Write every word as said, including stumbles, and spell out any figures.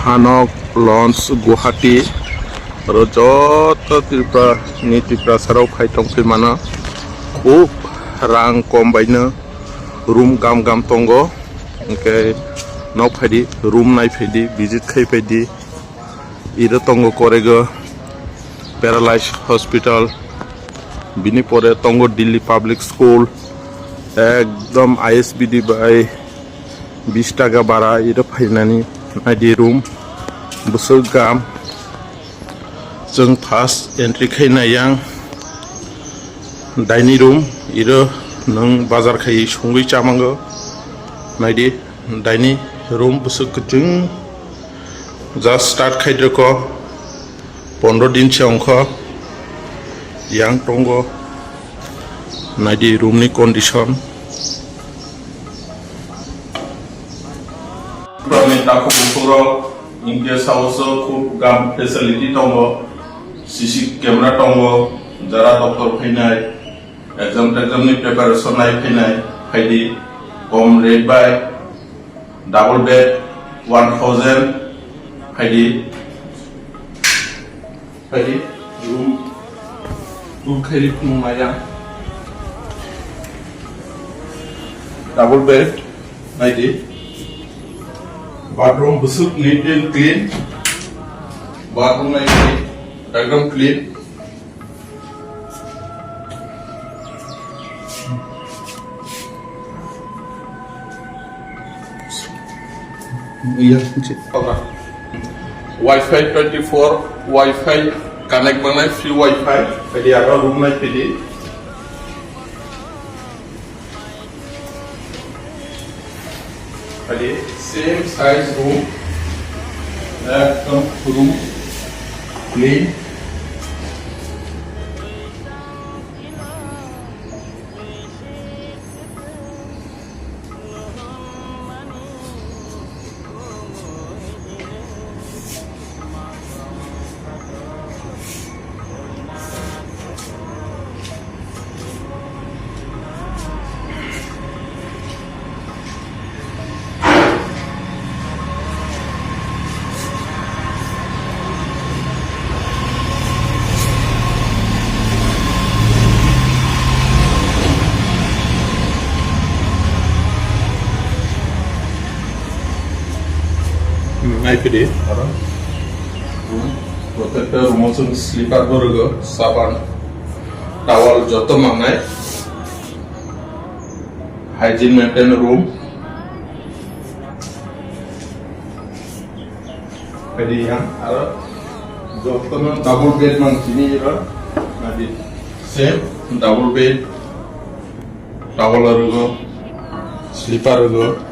Hanok Lodge Guwahati oro joto Tripura ni Tiprasa rok phai tong phai mano, khub rang kom bai no room gam gam tongo, hwnkhe nok phai di, room nai phai di, visit khai phai di. Iro tongo Korego Paralyzed Hospital, bini pore tongo Delhi Public School, ekdom I S B D bai bis taka bara iro phainani. Naidi room bwswk gam. Chwng first entry khaina yang dining room, iro nwng bazar khai songwi chamango. Naidi dining room bwswk kwchwng, just start khaidroko, pondro din se ongkho, yang tongo. Naidi room ni condition. Takhuk bukhurok, in guest house o khub gam facility tongo, C C camera tongo, jara doctor phainai, exam texam ni preparation nai phainai, phaidi kom rate bai, double bed one thousand, phaidi. Phaidi, room tour khairi phunuk maya. Double bed, naidi. Bathroom bwswk neat and clean. Bathroom naidi, ekdom clean. Iya, Wi-Fi twenty-four, Wi-Fi connect manai, free Wi-Fi. Jadi, aro room nai pidi. Jadi, same size room, ekdom room clean. Nai pidi, aro. Protector room o chwng sleeper bo rwgo, saban, towel joto mangnai. Hygiene maintain room. Pedi yang, aro jotono double bed mang sini iro. Nadi same double bed, towel rwgo, sleeper rwgo.